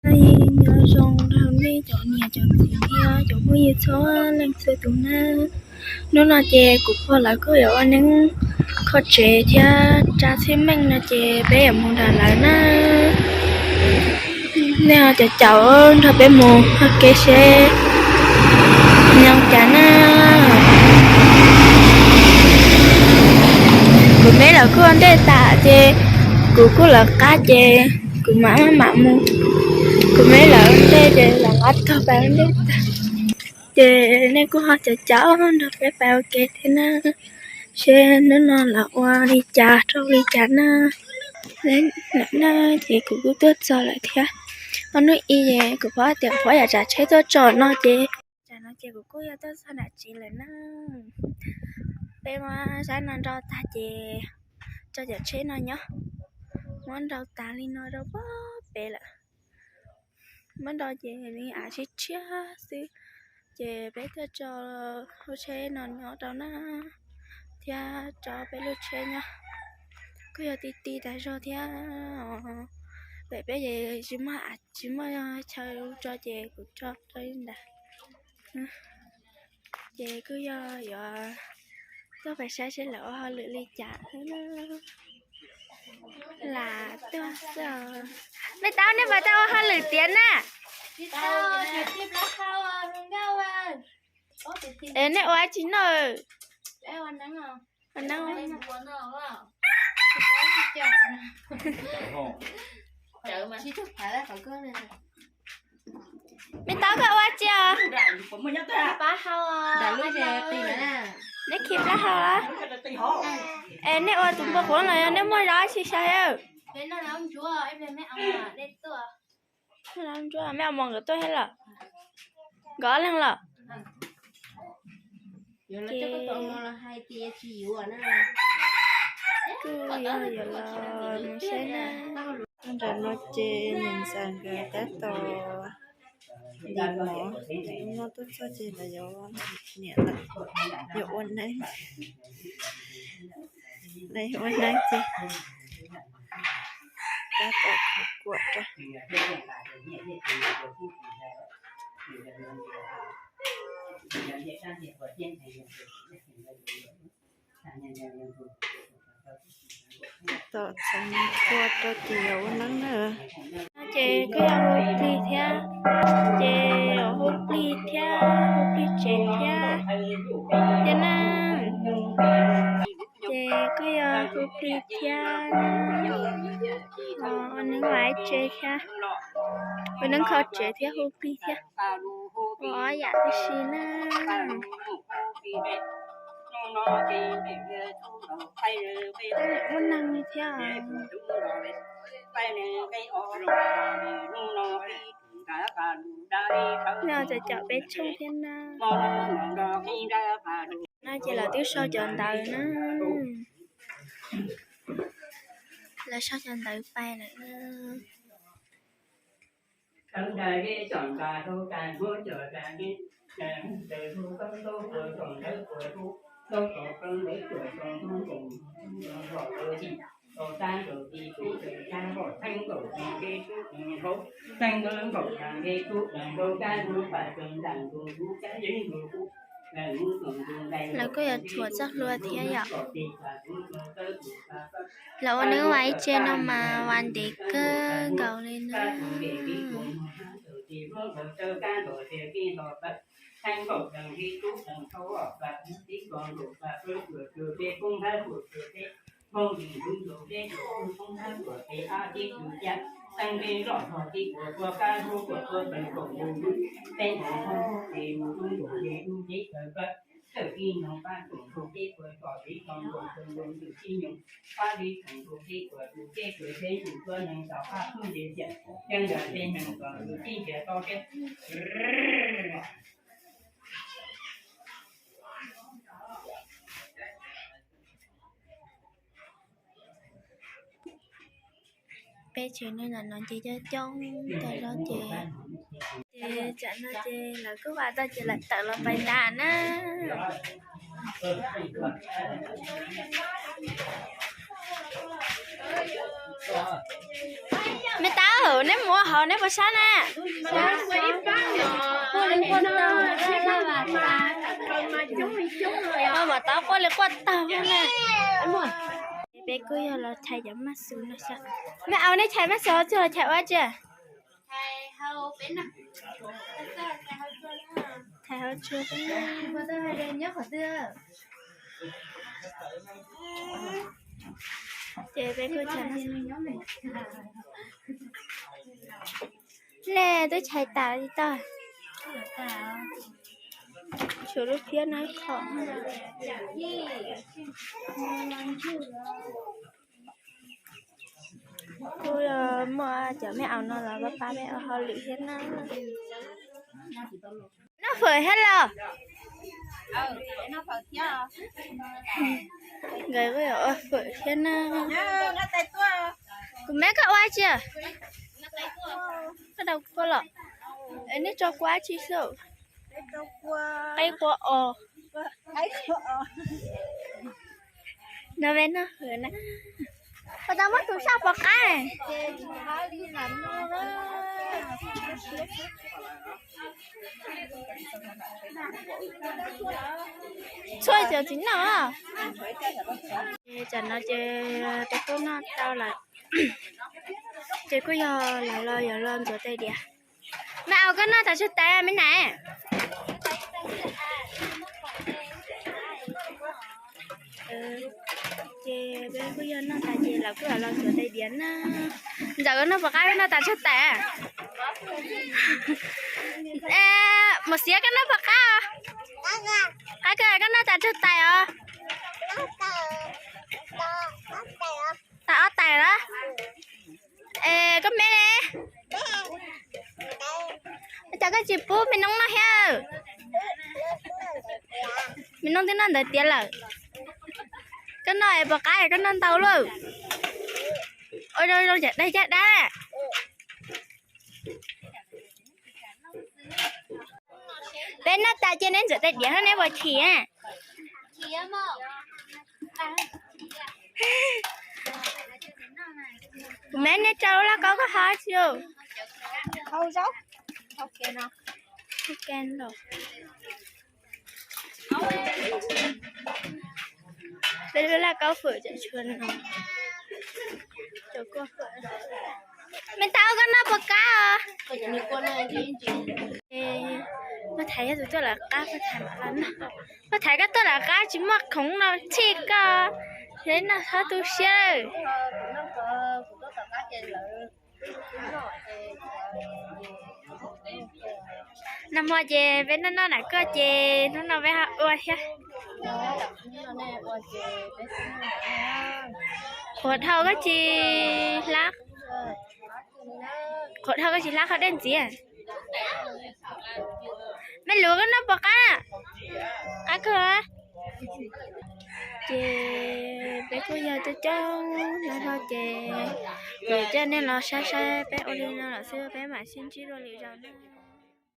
Nyob zoo rau nej cov niam cov txiv thiab cov phooj ywg txhua leej txhua tus na. Hnub no ces kuv pog lawv kuj yuav ua neeb kho tsev thiab tsa txhiaj meej no ces peb yuav mus nrog lawv na. Nej ho caum caum nrog peb mus ua ke seb zoo cas na. Kuv me lawv kuj ua ntej tas ces kuv kuj lawv qab ces kuv mam maj mam mus. Kuv me lawv ua ntej ces lawv nqa tog pais ua ntej tas. Ces nej kuj ho caum caum nrog peb pais ua ke thiab na, seb hnub no lawv ua li cas rau li cas na. Lawm na, ces kuv kuj tuaj txog lawm thiab. Ob hnub ib es kuv pom tias pom yam tsav tsheb tuaj tso no ces, tsam no ces kuv kuj yog tuaj txog nram tsev lawm na. Peb muab zab no nrau tag ces tso cov tsheb no nyob, muab nrau tas li no rau pem lawm. Muab nrau ces li av tshiab tshiab xwb, ces peb tuaj tso lub tsheb no nyob rau na, thiab tso peb lub tsheb nyob. Kuj yog ti ti tas zog thiab. Pem peb ces tsis muaj, tsis muaj chaw tso ces kuv tso rau li ntawd. Ces kuj yog yuav tuaj pais saib seb lawv ua hauj lwm li cas xwb na. Lam tuaj xwb. Me Taub, nej puas tau ua hauj lwm tiav na? Es nej ua dab tsi noj? Ua neeb. Me Taub, koj ua dab tsi os? Neb khi plaub hau. Es nej ua tus npua qhuav los yog nej muaj zog tsis sai? Mej mus nkawd tuaj thiab lawm? Nkawd ob leeg lawm? Ces kuj yog yuav los mus saib na. Nram no ces niam ntxawm nkawd tab tom ntim mov, hnub no tuaj txog ces lawv yuav niam lawm, yuav ua neeb, lawv yuav ua neeb ces tab tom khaws kuam rau. Tab tom txhoov kua rau ces yuav ua neeb na. Ces kuj yog hu plig thiab, ces hu plig thiab, hu plig tsev thiab, thiab na. Ces kuj yog hu plig thiab, ua neeb ua tsev thiab, ua neeb kho tsev thiab hu plig thiab, ua ob yam tib si na. Ua neeg li thiab. Nyob cov peb tshooj thiab na. No ces lawv twb sau cov ntawv na. Lawv sau cov ntawv pais lawm na. Lawv kuj yuav thuam txoj hlua thiab yom. Lawv ua neeb ua ib tse no mas ua ntev kawg nkaus li na. Peb tsev neeg ntawm no ces coob coob tas zog ces, ces tsam no ces lawv kuj vam tau ces lawv tawm los pais tas na. Me Tau, neb mus ua hauv neb puas sab na? Mam tau quaj li quaj tag na. Peb kuj yog los chais cov maj xwm no xwb. Me Au, neb chais maj xwm txog los chais ua tsi? Chais hauv tsua. Ces peb kuj chais, nej twb chais tas li tag. Tshuav lub phiab no ib qho. Kuj muaj cov me Au no los pab pab peb ua hauj lwm thiab na. Noj fawm thiab los? Nkawd kuj yuav ua fawm thiab na. Kuv me, koj ua tsi? Koj tau kua los? Es nej tso kua tsi xwb? Qaib qua os. No peb noj fawm na. Puas tau muab tus saj pov qab? Tshuaj cov txiv noj. Tam no ces peb kuj noj tau lawm, ces kuj yog lawv los yuav los ntxuav tais diav. Me Au, koj noj tas tsawg tais me na? Ces peb kuj yog noj tas ces lawv kuj yuav los ntxuav tais diav na. Ntxawm, koj noj puas qab, koj noj tas tsawg tais? Mos Xiav, koj noj puas qab? Qab kawg, koj noj tas tsawg tais os? Tas ob tais lawm. Es koj me ne? Cas koj tsis pub me noob noj thiab? Me noob twb noj ntawd tiav lawm. Koj noj es puas qab, koj noj ntau lawm? Ua zoo zoo cov daig caj dab. Peb noj tas ces neb ntxuav tais diav thiab neb puas chim? Kuv me, nej rau laj kaub koj hau tsi? Peb lub laj kaub fawm cov tshua no. Me Tau, koj noj puas qab os? Paj Thaiv yog tus tuaj lawv qab, Paj Thaiv mam los noj. Paj Thaiv, koj tuaj lawv qab tsis muaj khoom no txhij koj, yog noj txhob tu siab. Nag hmo ces peb noj noj nram koj ces hnub no peb ho ua thiab. Qhuav dhau koj tsis hlab, qhuav dhau koj tsis hlab qhov dej ntxiv. Me Lus, koj noj puas qab? Qab kawg. Ces peb kuj yog coob coob no ces kuv coj nej los saib saib peb ua li no lawm xwb, peb mam sib ntsib dua lwm zaus na.